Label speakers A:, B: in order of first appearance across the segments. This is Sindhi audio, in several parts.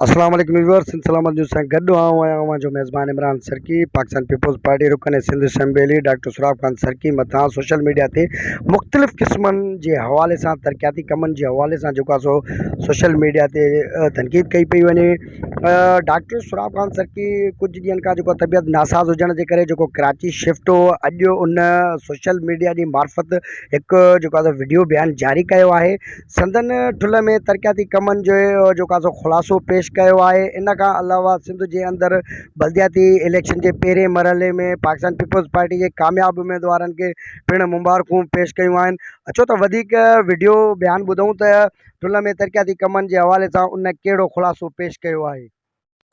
A: اسلام عليڪم ويورز سنڌ سلامت نيوز سان گڏ آئون آهيان اوهان جو ميزبان عمران سرڪي پاڪستان پيپلز پارٽي رڪن سنڌ اسيمبلي ڊاڪٽر سهراب خان سرڪي مٿان سوشل ميڊيا تي مختلف قسمن جي حوالي سان ترقياتي ڪمن جي حوالي سان جيڪو آهي سو سوشل ميڊيا تي تنقيد ڪئي پئي وڃي ڊاڪٽر سهراب خان سرڪي ڪجهه ڏينهن کان جيڪو طبيعت ناساز هجڻ جي ڪري جيڪو ڪراچي شفٽ هو اڄ ان سوشل ميڊيا جي معرفت هڪ جيڪو آهي سو وڊيو بيان جاري ڪيو آهي سندن ٺلهه ۾ ترقياتي ڪمن جو جيڪو آهي سو خلاصو پيش ڪيو آهي ان کان علاوه سنڌ جي اندر بلدياتي اليڪشن جي پهرين مرحلي ۾ پاڪستان پيپلز پارٽي جي ڪامياب اميدوارن کي پڻ مبارڪون پيش ڪيون آهن اچو ته وڌيڪ وڊيو بيان ٻڌون ته ٺلهه ۾ ترقياتي ڪمن جي حوالي سان ان ڪهڙو خلاصو پيش ڪيو آهي.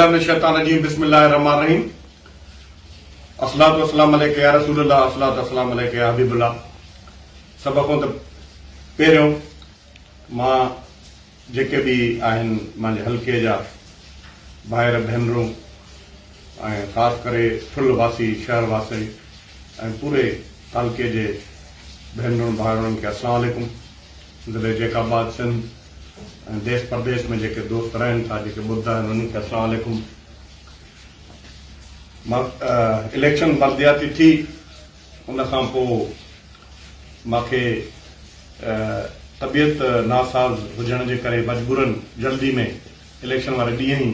B: من الشيطان الرجيم بسم الله الرحمن الرحيم الصلوة والسلام عليك يا رسول الله الصلوة والسلام عليك يا حبيب الله سڀ کان ته پهريون مان جيڪي به آهن مانجي حلقي جا ڀائر ڀينرون ۽ خاص ڪري ٺل واسي شهر واسي ۽ پوري تعلقي جي ڀينرن ڀائرن کي السلام عليڪم ضلعي جيڪب آباد سنڌ ۽ ديس پرديس ۾ جيڪي دوست رهن ٿا جيڪي ٻڌندا آهن انهن کي السلام عليڪم. مان اليڪشن بلدياتي ٿي ان کان پوء مان کي طبيعت ناساز هجڻ جي ڪري مجبورن جلدي ۾ اليڪشن واري ڏينهن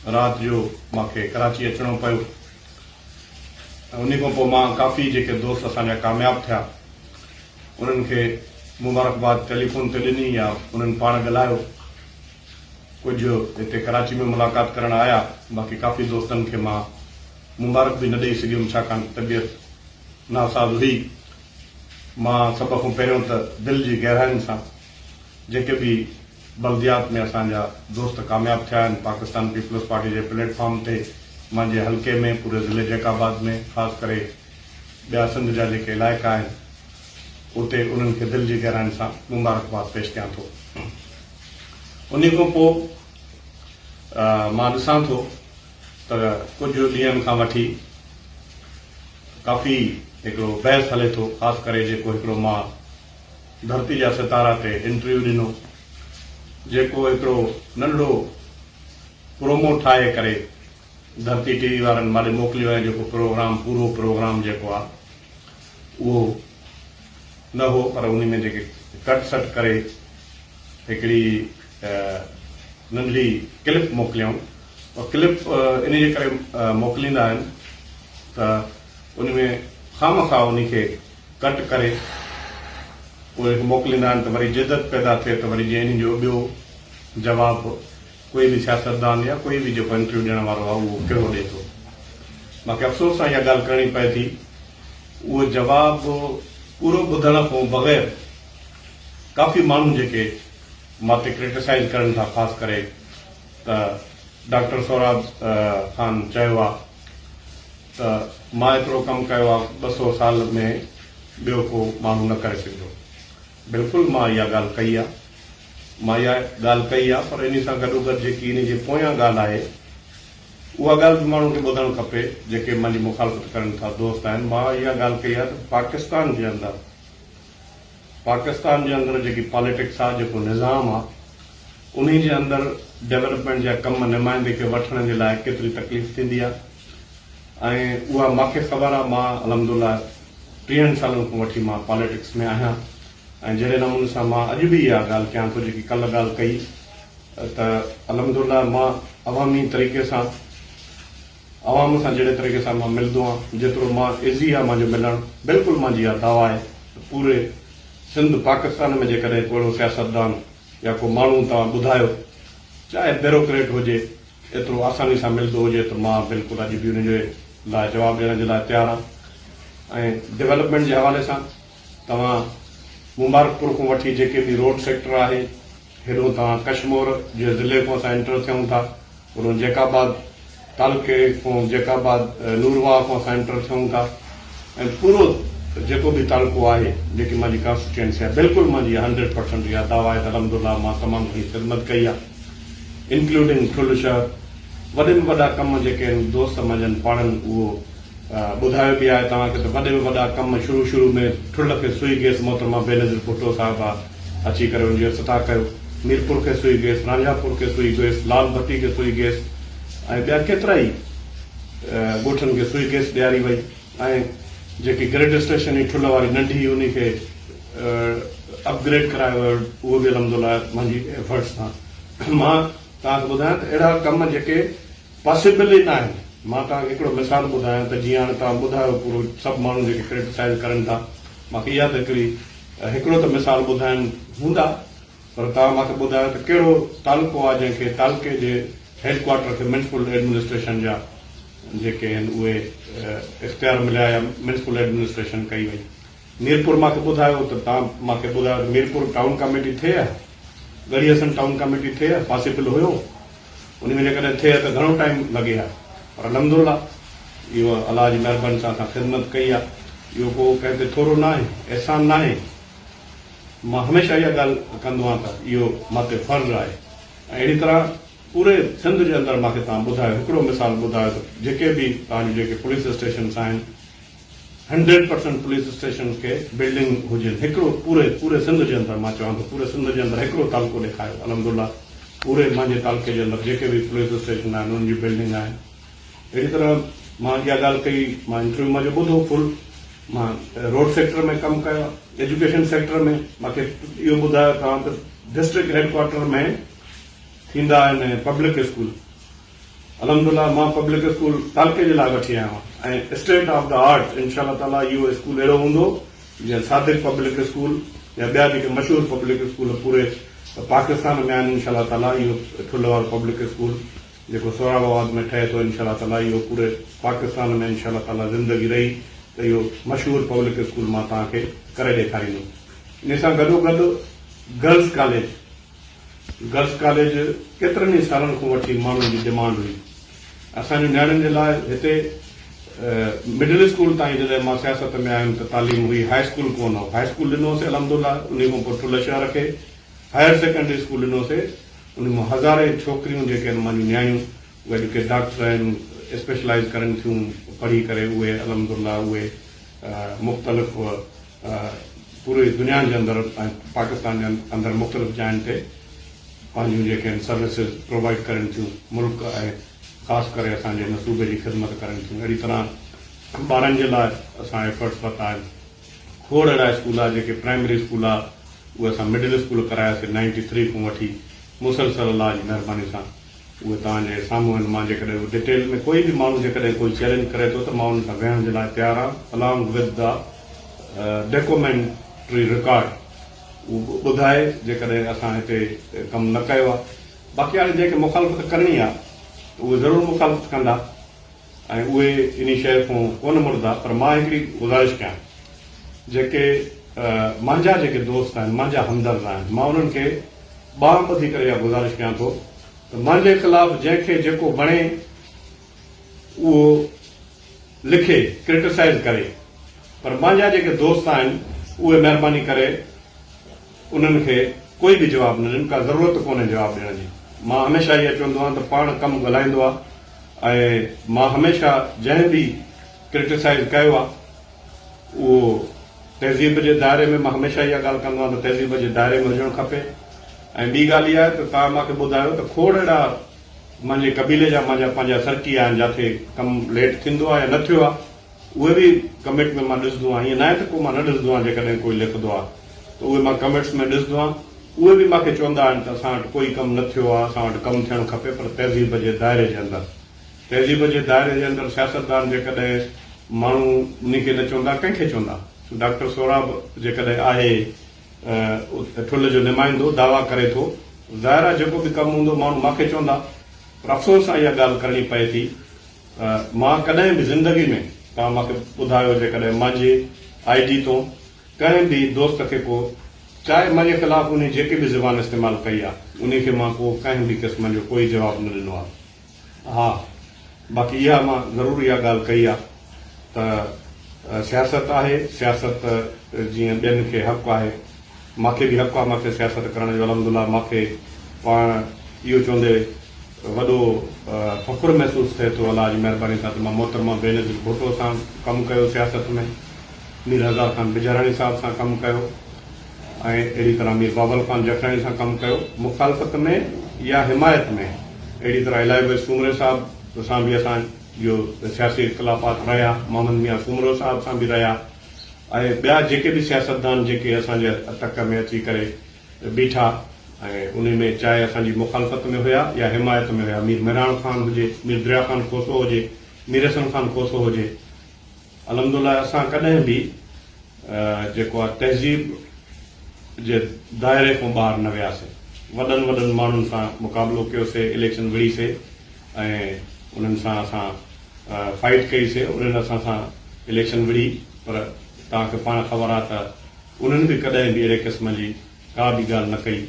B: ئي رات جو مان کي ڪراچي اچڻو پيو ۽ انهي کان پوء مان ڪافي جيڪي دوست اسان جا ڪامياب ٿيا انهن کي مبارڪباد ٽيليفون تي ڏني يا انهن پاڻ ڳالهايو. ڪجهه هتي ڪراچي ۾ ملاقات ڪرڻ آيا، باقي ڪافي دوستن کي مان مبارڪ به نه ڏئي سگهيم ڇاڪاڻ ته طبيعت ناساز هئي. مان سڀ کان پهريون ته دل جي گهراين سان جيڪي به بلديات ۾ اسان جا دوست ڪامياب ٿيا آهن پاڪستان پيپلز پارٽي جي پليٽ فارم تي مانجي حلقي ۾ پوري ضلعي جيڪب آباد ۾ خاص ڪري ٻيا سنڌ جا جيڪي علائقا آهن اتي انهن کي دل جي گهراين سان مبارڪباد پيش ڪيان ٿو. انهي کان پوء مان ڏسان ٿو ته ڪجهه ڏينهن کان وٺي ڪافي هڪڙو بحث هلي ٿو خاص ڪري جيڪو هڪڙو مان ڌرتي جا ستارا تي انٽرويو ڏنو جيڪو هڪڙو ننڍڙو پرومو ٺاهي ڪري ڌرتي ٽي وي وارن ماڏي موڪليو ۽ جيڪو پروگرام پورو پروگرام جيڪو آ اهو نه هو پر انهي ۾ جيڪي ڪٽ سٽ ڪري هڪڙي ننڍڙي ڪلپ موڪليائون اها ڪلپ انهي جي ڪري موڪليندا آهن ته انهي ۾ خامخواه انهي کي ڪٽ ڪري پوء موڪليندا آهن ته وري جدت پيدا ٿئي ته وري جيئن انهي جو ٻيو جواب ڪوئي به سياستدان يا ڪوئي به جيڪو انٽرويو ڏيڻ وارو آهي اهو ڪهڙو ڏئي ٿو. مان کي افسوس سان اها ڳالهه ڪرڻي پئي ٿي اهو جواب پورو ٻڌڻ کان بغير ڪافي ماڻهو جيڪي مان تي ڪرٽيسائيز ڪرن ٿا خاص ڪري ته ڊاڪٽر سهراب خان چيو آهي ته مان ايترو ڪم ڪيو آهي 200 سال ۾ ٻيو ڪو ماڻهو نه ڪري سگهندو. بلڪل مان اها ڳالهه ڪئي آهي. مان اها ڳالهه ڪئي آهي پر انهي سان گڏوگڏ جيڪي انهي جي پويان ڳالهه آهي اها ڳالهه به ماڻهن کي ٻڌڻ کپي جيڪي منهنجي مخالفت ڪرن ٿا دوست آهن مان اها ڳالهه ڪئي آهي ته پاڪستان جي اندر پاڪستان جي اندر جيڪي پاليٽڪس آهي جيڪو نظام آهي انهي جي اندر ڊولپمينٽ جا ڪم نمائندي کي وٺڻ جي لاء ڪيتري تڪليف ٿيندي آهي ۽ اها ماکي خبر آهي مان الحمدالله ٽيهن سالن کان وٺي مان پاليٽڪس ۾ آهيان ۽ جهڙي نموني سان مان اڄ به اها ڳالهه ڪيان ٿو جيڪي ڪلهه ڳالهه ڪئي ته الحمدالله مان عوامي طريقي سان عوام سان جهڙي طريقي سان مان ملندو آهيان جيترو مان ايزي آهي مانجو ملڻ بلڪل مانجي اها دعويٰ آهي ته پوري سنڌ پاڪستان ۾ جيڪڏهن ڪو اهڙو سياستدان يا ڪو ماڻهو توهان ٻڌايو چاهي بيروڪريٽ هجي ايترو آساني سان ملندو هجي ته مان بلڪل اڄ به ان جي لاء جواب ڏيڻ جي لاء تيار آهيان ۽ ڊولپمينٽ جي حوالي سان توهان مبارڪپور کان وٺي جيڪي به روڊ سيڪٽر آهي هيڏهون توهان ڪشمور جي ضلعي کان اسان انٽر ٿيون ٿا هوڏهون جيڪب آباد تعلقي کان جيڪب آباد نورواهه کان اسان انٽر ٿيون ٿا ۽ پورو جيڪو به تعلقو آهي جيڪي مانجي ڪانسٽيٽوئنسي آهي بلڪل مانجي هنڊريڊ پرسنٽ اها دعويٰ آهي ته الحمدالله مان تمام گهڻي خدمت ڪئي آهي انڪلوڊنگ ٺل شهر وڏي ۾ وڏا ڪم جيڪي آهن دوست مانجن پاڻن اهو ٻڌايو به آهي توهان کي ته وڏي ۾ وڏا ڪم شروع شروع ۾ ٺل کي سوئي گيس محترمه بينظير ڀٽو صاحبه اچي ڪري ان جو افتتاح ڪيو. ميرپور کي سوئي گئس، رانجهاپور کي سوئي گئس، لال ڀٽي کي سوئي گئس ۽ ٻيا ڪيترائي ڳوٺن کي سوئي گئس ڏياري وئي ۽ جيڪي گرڊ اسٽيشن هئي ٺلهه واري ننڍي انهي کي اپ گريڊ ڪرايو ويو اهو به الحمدلله منهنجي ايفرٽس سان. مان توهان کي ٻڌايان ته اهڙا ڪم جيڪي پاسيبل ئي ناهن. مان توهان کي هڪڙو مثال ٻڌايان ته جيئن هاڻي توهان ٻڌايو پورو سڀ ماڻهو جيڪي ڪرٽيسائيز ڪرن ٿا مان کي اها ته هڪڙي هڪڙو ته مثال ٻڌائن هوندا پر توهان مان کي ٻڌايو ته ڪهڙو تعلقو آهي جنهن کي تعلقي جي هيڊ ڪوارٽر کي ميونسپل ايڊمنسٽريشن جا جيڪي آهن اهي اختيار مليا يا ميونسپل ايڊمنسٽريشن ڪئي وئي. ميرپور مان کي ٻڌايو ته توهان مان کي ٻڌايو ته ميرپور ٽائون ڪاميٽي ٿئي ها ڳڙهي حسن ٽائون ڪاميٽي ٿئي ها پاسيبل هيو ان ۾ جيڪڏهن ٿئي ها ته گهڻو ٽائيم لڳي ها پر الحمد الله اهو الله جي مهرباني سان اسان خدمت ڪئي آهي اهو ڪو ڪنهن تي ٿورو ناهي احسان ناهي مان هميشه اها ڳالهه ڪندو آهيان ته اهو مان تي فرض آهي ۽ اهڙي طرح پوري سنڌ جي اندر مان کي توهان ٻڌايو هڪڙو مثال ٻڌايو ته جيڪي به توهان جون جيڪي پوليس اسٽيشنس آهن هنڊريڊ پرسنٽ پوليس اسٽيشنز کي بلڊنگ هجن هڪڙو پوري پوري سنڌ جي اندر مان چوان ٿو پوري سنڌ جي اندر هڪڙو تعلقو ڏيکاريو الحمدالله پوري مانجي تعلقي جي اندر جيڪي به پوليس اسٽيشن آهن انهن جي بلڊنگ آهن اهڙي طرح مان اها ڳالهه ڪئي مان انٽرويو مان جو ٻڌو فل مان روڊ سيڪٽر ۾ ڪم ڪيو ايجوڪيشن سيڪٽر ۾ مانکي اهو ٻڌايو توهان ته ڊسٽرڪٽ هيڊ ڪوارٽر ۾ ٿيندا آهن پبلڪ اسڪول الحمدلله مان پبلڪ اسڪول تعلقي جي لاء وٺي آيو آهيان ۽ اسٽيٽ آف the art انشاء الله تعالي اهو اسڪول اهڙو هوندو جيئن صادق پبلڪ اسڪول يا ٻيا جيڪي مشهور پبلڪ اسڪول پوري پاڪستان ۾ آهن انشاء الله تعالي اهو ٺلهه وارو پبلڪ اسڪول جيڪو سهراب آباد ۾ ٺهي ٿو انشاء الله تعالي اهو پوري پاڪستان ۾ انشاء الله تعالي زندگي رهي ته اهو مشهور پبلڪ اسڪول مان توهان کي ڪري ڏيکاريندم ان سان گڏو گڏ گرلس ڪاليج گرلس ڪاليج ڪيترن ئي سالن کان وٺي ماڻهن جي ڊمانڊ هئي. اسان جون نياڻين جي لاء هتي مڊل اسڪول تائين جڏهن مان سياست ۾ آيم ته تعليم هئي، هاء اسڪول ڪونه هو. هاء اسڪول ڏنوسي الحمدالله انهي کان پوء ٺلهه شهر کي هائير سيڪنڊري اسڪول ڏنوسي. انهي مان هزارين ڇوڪريون جيڪي آهن مانجون نياڻيون اهي اڄ ڪي ڊاڪٽر آهن اسپيشلائيز ڪرن ٿيون پڙهي ڪري اهي الحمدالله اهي مختلف پوري دنيا جي اندر ۽ پاڪستان جي اندر مختلف جاين تي پنهنجون جيڪي آهن سروسز پرووائيڊ ڪرين ٿيون ملڪ ۽ خاص ڪري اسان جي هن صوبي جي خدمت ڪرين ٿيون اهڙي طرح ٻارن جي لاء اسان ايفرٽس ورتا آهن کوڙ اهڙا اسڪول آهي جيڪي پرائمري اسڪول آهي اهي اسان مڊل اسڪول ڪراياسي نائنٽي ٿري کان وٺي مسلسل الله جي مهرباني سان اهي توهان جي سامهون آهن مان جيڪڏهن اهي ڊيٽيل ۾ ڪوئي به ماڻهو جيڪڏهن ڪوئي چئلينج ڪري ٿو ته مان ان سان ويهڻ جي لاء تيار آهيان along with the documentary record اهو ٻڌائي جيڪڏهن اسان هتي ڪم نه ڪيو آهي باقي هاڻي جنهن کي مخالفت ڪرڻي آهي ته اهي ضرور مخالفت ڪندا ۽ اهي انهي شيء کان ڪونه مڙندا پر مان هڪڙي گذارش ڪيان جيڪي مانجا جيڪي دوست آهن مانجا همدرد آهن مان انهن کي ٻانهن ٻڌي ڪري اها گذارش ڪيان ٿو ته مانجي خلاف جنهن کي جيڪو وڻي اهو لکي ڪرٽيسائيز ڪري پر مانجا جيڪي دوست آهن اهي مهرباني ڪري انهن کي ڪوئي به جواب نه ڏين ڪا ضرورت ڪونهي جواب ڏيڻ جي مان هميشه اها چوندو آهيان ته پاڻ ڪم ڳالهائيندو آهي ۽ مان هميشه جنهن به ڪرٽيسائيز ڪيو آهي اهو تهذيب جي دائري ۾ مان هميشه اها ڳالهه ڪندو آهيان ته تهذيب جي دائري ۾ هجڻ کپي ۽ ٻي ڳالهه اها آهي ته توهان مان کي ٻڌايو ته کوڙ اهڙا مانجي قبيلي جا مانجا پنهنجا سرڪي آهن جاٿي ڪم ليٽ ٿيندو آهي يا نه ٿيو آهي اهي به ڪمينٽ ۾ مان ڏسندو آهيان ائين ناهي ته ڪو مان نه ڏسندو آهيان جيڪڏهن ڪوئي لکندو آهي ته اهي مان ڪمينٽس ۾ ڏسندو آهيان اهي به مان کي چوندا آهن ته اسان وٽ ڪوئي ڪم نه ٿيو آهي اسان وٽ ڪم ٿيڻ کپي پر تهذيب جي دائري جي اندر تهذيب جي دائري جي اندر سياستدان جيڪڏهن ماڻهو انهي کي نه چوندا ڪنهن کي چوندا؟ ڊاڪٽر سهراب جيڪڏهن آهي ٺلهه جو نمائندو دعويٰ ڪري ٿو ظاهر آهي جيڪو به ڪم هوندو ماڻهو مان کي چوندا پر افسوس سان اها ڳالهه ڪرڻي پئي ٿي ته مان ڪڏهن به زندگي ۾ توهان مان کي ٻڌايو جيڪڏهن مانجي I D تون ڪنهن به دوست کي ڪو چاهي مانجي خلاف انهي جيڪي به زبان استعمال ڪئي آهي انهي کي مان ڪو ڪنهن به قسم جو ڪوئي جواب نه ڏنو آهي. ها باقي اها مان ضرور اها ڳالهه ڪئي آ ته سياست آهي سياست جيئن ٻين کي حق آهي ماکي به حق آ ماکي سياست ڪرڻ جو الحمدالله ماکي پاڻ اهو چوندي وڏو فخر محسوس ٿئي ٿو الله جي مهرباني سان ته مان محترمه بينظير ڀٽو سان ڪم ڪيو سياست ۾ مير هزار خان بجاراڻي صاحب سان ڪم ڪيو. ۽ اهڙي طرح مير بابل خان جکراڻي سان ڪم ڪيو مخالفت ۾ يا حمايت ۾. اهڙي طرح الاهي بخش سومري صاحب سان به اسان جو سياسي اختلافات رهيا، محمد ميان سومرو صاحب سان به رهيا ۽ ٻيا جيڪي به سياستدان جيڪي اسان جي تڪ ۾ اچي ڪري بيٺا ۽ انهي ۾ چاهي اسان جي مخالفت ۾ هيا يا حمايت ۾ هيا، مير مهراڻ خان هجي، مير دريا خان کوسو هجي، مير حسن خان کوسو هجي، الحمدلله اسان ڪڏهن به جيڪو آهي تهذيب جي دائري کان ٻاهر نه وياسين، وڏن وڏن ماڻهن سان مقابلو ڪيوسي، اليڪشن وڙهيسي ۽ انهن سان اسان فائيٽ ڪئي سي، انهن اسان سان اليڪشن وڙهي پر توهان کي پاڻ خبر آهي ته انهن به ڪڏهن به اهڙي قسم جي ڪا به ڳالهه نه ڪئي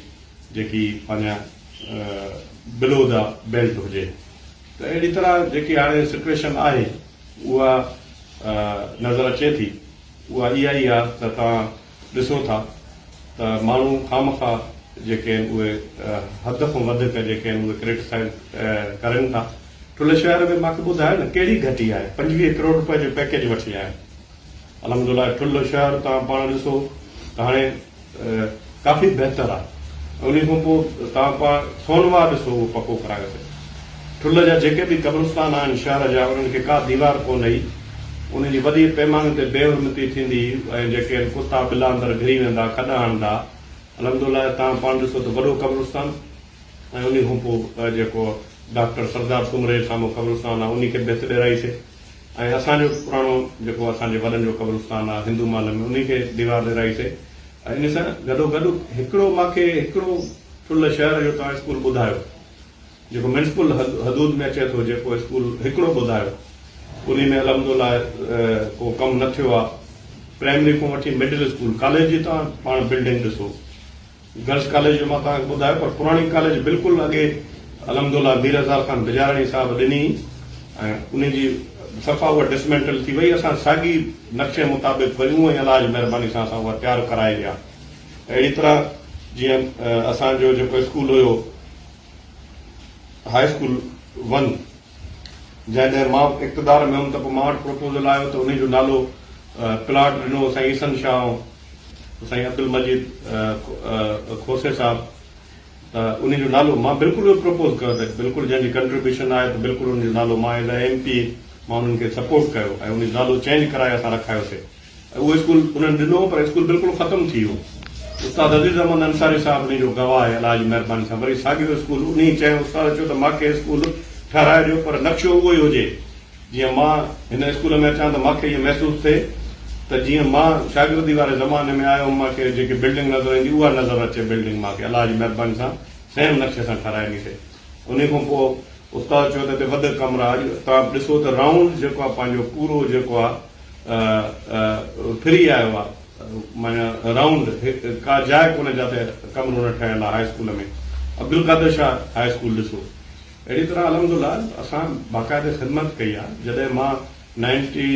B: جيڪي پنهنجا بلو the belt هجي ته اهڙي طرح جيڪي هاڻي سچويشن آهي اها نظر اچي ٿي اها اها ئي آهي ته توهان ڏسو ٿا ته ماڻهو خوامخواه جيڪي آهن اهي حد کان وڌيڪ جيڪي آهن اهي ڪرٽيسائز ڪرين ٿا. ٺلهه شهر ۾ مانکي ٻڌايو نه ڪهڙي گهٽي آهي 25 ڪروڙ روپيه جو پيڪيج وٺي آيا آهن. الحمدلله ٺلهه شهر توهان پاڻ ڏسو ته هاڻي ڪافي بهتر آهي. انهي کان پوء توهان پاڻ سونواهه ڏسو اهو پڪو ڪرايوسين. ٺلهه جا جيڪي به قبرستان آهن شهر جا انهن کي ڪا ديوار ڪونه هئي. انهن جي وڏي پيماني تي بي حرمتي ٿيندي هئي ۽ جيڪي آهن ڪتا ٻلا اندر گهري ويندا کڏ هڻندا. الحمدلله توهان پاڻ ڏسو ته وڏو قبرستان ۽ انهي کان پوء جيڪو ڊاڪٽر سردار سومري جي سامهون قبرستان آهي انهي کي ڀت ڏيرائيسين ۽ اسان جو پراڻو جيڪو اسان جي وڏن جو قبرستان آهي هندو محل ۾ انهي کي ديوار ڏيرائيسين. ۽ ان سان گڏو گڏ هڪڙو مان کي هڪڙو ٺلهه شهر جو توهان اسڪول ٻڌايو جيڪو ميونسپل حدود ۾ اچي ٿو جيڪو اسڪول هڪڙو ٻڌايو انهي ۾ الحمدلله ڪو ڪم نه ٿيو آهي پرائمري کان وٺي مڊل اسڪول ڪاليج جي توهان پاڻ بلڊنگ ڏسو گرلس ڪاليج جو مان توهان کي ٻڌايو پر پراڻي ڪاليج بلڪل اڳي الحمدلله مير هزار خان بجاراڻي صاحب ڏني ۽ انهي جي صفا اها ڊسمينٽل ٿي وئي اسان ساڳي نقشي مطابق ويون ۽ الله جي مهرباني سان اسان اها تيار ڪرائي ويا اهڙي طرح جيئن اسان جو جيڪو اسڪول هيو هاء اسڪول ون جڏهن مان اقتدار ۾ هيم ته پوء مان وٽ پروپوزل آيو ته انهي جو نالو پلاٽ ڏنو سائين عيسن شاهه ۽ سائين عبدالمجيد کوسي صاحب ته انهي جو نالو مان بلڪل اهو پروپوز ڪيو ته بلڪل جنهن جي ڪنٽريبيوشن آهي ته بلڪل ان جو نالو مان ايز اي ايم پي مان انهن کي سپورٽ ڪيو ۽ انهي جو نالو چينج ڪرائي اسان رکايوسي ۽ اهو اسڪول انهن ڏنو پر اسڪول بلڪل ختم ٿي ويو. استاد عزيز احمد انصاري صاحب انهي جو گواهه آهي الله جي مهرباني سان وري ساڳيو اسڪول انهي چيو استاد چيو ته ماکي اسڪول ٺهرائي ڏيو پر نقشو اهو ئي هجي جيئن مان هن اسڪول ۾ اچان ته ماکي ائين محسوس ٿئي ته جيئن مان شاگردي واري زماني ۾ آيو هوم ماکي جيڪي بلڊنگ نظر ايندي اها نظر اچي بلڊنگ ماکي الله جي مهرباني سان سيم نقشي سان ٺهرائي ڏني سي انهي کان پوء استاد چيو ته هتي وڌ ڪمرا اڄ توهان ڏسو ته رائونڊ جيڪو آهي پنهنجو پورو جيڪو آهي ڦري آيو آهي معنيٰ رائونڊ ڪا جاء ڪونهي جاتي ڪمرو نه ٺهيل آهي high school ۾ Abdul Qadir Shah high school ڏسو اهڙي طرح الحمدلله اسان باقاعدي خدمت ڪئي آهي جڏهن مان نائنٽي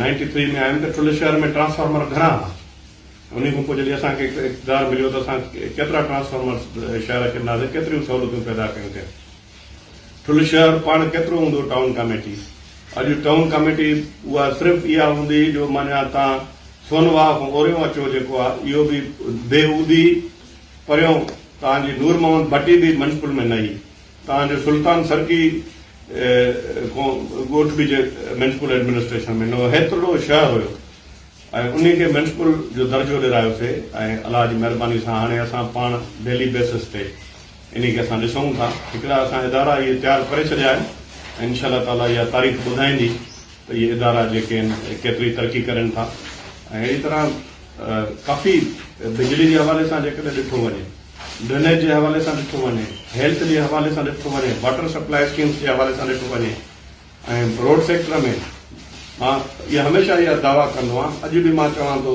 B: نائنٽي ٿري ۾ آيم ته ٺلهه شهر ۾ ٽرانسفارمر گهڻا هئا انهي کان پوء جڏهن اسان کي اقتدار مليو ته اسان ڪيترا ٽرانسفارمرز شهر کي ڏناسين ڪيتريون سهولتون پيدا ڪيون سين. ٺلهه شهر پاڻ ڪيترو هوندو ٽائون ڪاميٽي اڄ ٽائون ڪاميٽي اها صرف اها هوندي جو معنيٰ تان سون واهه کان اوريون اچو جيڪو آ اهو به بي اودي پريون تان جي نور محمد ڀٽي به منسپل ۾ نه هئي تان جو سلطان سرڪي کان ڳوٺ به جي ميونسپل ايڊمنسٽريشن ۾ نه هو هيترڙو شهر هيو ۽ انهي کي ميونسپل جو درجو ڏيرايوسي ۽ الله جي مهرباني سان هاڻي اسان پاڻ ڊيلي بيسس تي انهي کي اسان ڏسون ٿا. هڪڙا اسان ادارا اهي تيار ڪري ڇڏيا آهن ۽ انشاء الله تعاليٰ اها تاريخ ٻڌائيندي ته اهي ادارا جيڪي آهن ڪيتري ترقي ڪرين ٿا ۽ اهڙي طرح ڪافي بجلي جي حوالي سان جيڪڏهن ڏٺو وڃي، ڊرينيج جي حوالي سان ڏٺو وڃي، هيلٿ جي حوالي سان ڏٺو وڃي، واٽر سپلاء اسڪيمز جي حوالي سان ڏٺو وڃي ۽ روڊ سيڪٽر ۾ مان اها هميشه اها دعويٰ ڪندو آهيان اڄ به مان چوان ٿو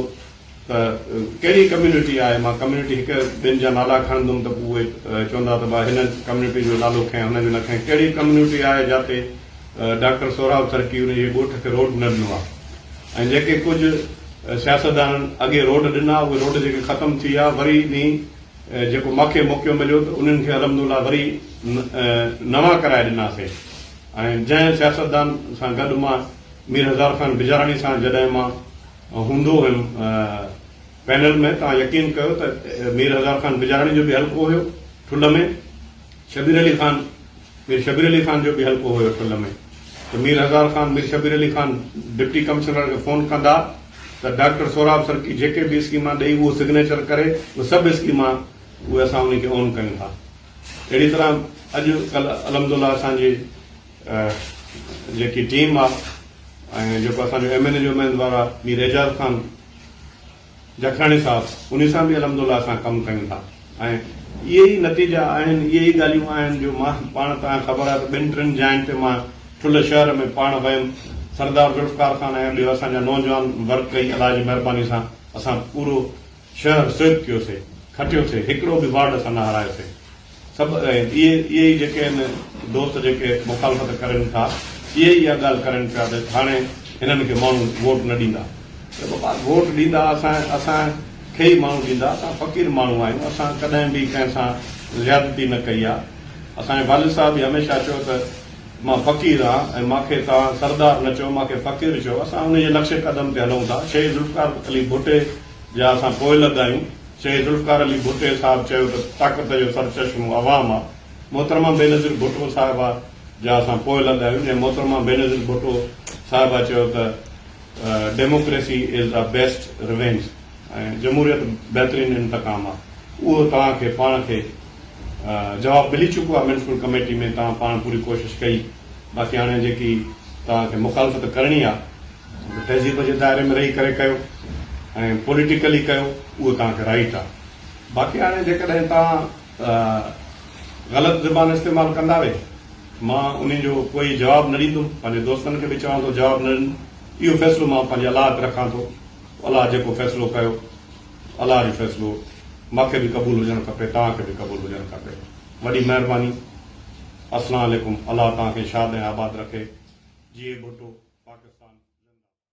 B: ته ڪهڙي ڪميونٽي آهي، مان ڪميونٽي هڪ ٻن جا نالا کڻندم ته پوء اهي چوندا ته ڀاء هن ڪميونٽي جو نالو کنئي هن جو نه کنئي، ڪهڙي ڪميونٽي آهي جاتي ڊاڪٽر سهراب سرڪي ان جي ڳوٺ کي روڊ نه ڏنو آهي ۽ جيڪي ڪجهه سياستدانن اڳي روڊ ڏنا اهي روڊ جيڪي ختم ٿي ويا وري انهي جيڪو ماکي موقعو مليو ته انهن کي الحمدالله وري نوان ڪرائي ڏناسين ۽ جنهن سياستدان سان گڏ مان مير هزار خان بجاراڻي سان جڏهن مان هوندو هيم. پينل ۾ توهان يقين ڪيو ته مير هزار خان بجاراڻي جو به حلقو هيو ٺلهه ۾، شبير علي خان، مير شبير علي خان جو به حلقو هيو ٺلهه ۾ ته مير هزار خان، مير شبير علي خان ڊپٽي ڪمشنر کي فون ڪندا ته ڊاڪٽر سهراب سرڪي جيڪي به اسڪيمان ڏئي اهو سگنيچر ڪري اهي سڀ اسڪيمان اهي اسان انهي کي اون ڪيون ٿا. اهڙي طرح اڄ ڪلهه الحمدالله اسان جي جيڪي ٽيم آ ۽ جيڪو اسان جو ايم اين اي جو اميدوار آ مير اعجاز خان جکراڻي صاحب انهي سان به الحمدالله اسان ڪم ڪيون ٿا ۽ اهي ئي نتيجا آهن اهي ئي ڳالهيون آهن جو مان پاڻ توهان کي خبر آهي ته ٻن ٽن جاين تي مان ٺلهه شهر ۾ پاڻ ويم سردار ذوالفقار خان ۽ ٻيو اسان جا نوجوان ورڪ ڪئي الله جي مهرباني سان اسان پورو شهر سوئپ ڪيوسي کٽيوسي هڪڙو به وارڊ اسان نه هارايوسي سڀ اهي اهي ئي جيڪي آهن دوست جيڪي مخالفت ڪرين ٿا اهي ئي اها ڳالهه ڪرين پيا ته هاڻي هنن کي ماڻهو ووٽ نه ڏيندا ته بابا ووٽ ڏيندا اسان اسان کي ئي ماڻهو ڏيندا اسان فقير ماڻهو آهيون اسان ڪڏهن به ڪنهن سان زيادتي نه ڪئي آهي اسان جي والد صاحب به هميشه چيو ته مان فقير آهيان ۽ مان کي توهان سردار نه چئو مان کي فقير چئو اسان ان جي نقش قدم تي هلون ٿا شهيد ذوالفقار علي ڀٽي جا اسان پوئلڳ آهيون. شهيد ذوالفقار علي ڀٽي صاحب چيو ته طاقت جو سرچشمو عوام آ. محترمه بينظير ڀٽو صاحبه جا اسان پوئلڳ آهيون جنهن محترمه بينظير ڀٽو صاحبه چيو ته democracy is the best revenge ۽ جمهوريت بهترين انتقام آ. اهو توهان کي پاڻ کي جواب ملي چڪو آ ميونسپل ڪميٽي ۾ توهان پاڻ پوري ڪوشش ڪئي باقي هاڻي جيڪي توهان کي مخالفت ڪرڻي آ تهذيب جي دائري ۾ رهي ڪري ڪيو ۽ پوليٽيڪلي ڪيو اهو توهان کي رائيٽ آ باقي هاڻي جيڪڏهن توهان غلط زبان استعمال ڪندا وي مان انهي جو ڪوئي جواب نه ڏيندم پنهنجي دوستن کي به چوان ٿو جواب نه ڏين اهو فيصلو مان پنهنجي الله تي رکان ٿو الله جيڪو فيصلو ڪيو الله جو فيصلو مان کي به قبول هجڻ کپي توهان کي به قبول هجڻ کپي وڏي مهرباني اسلام عليڪم الله توهان کي شاد ۽ آباد رکي جيئي ڀٽو. پاڪستان.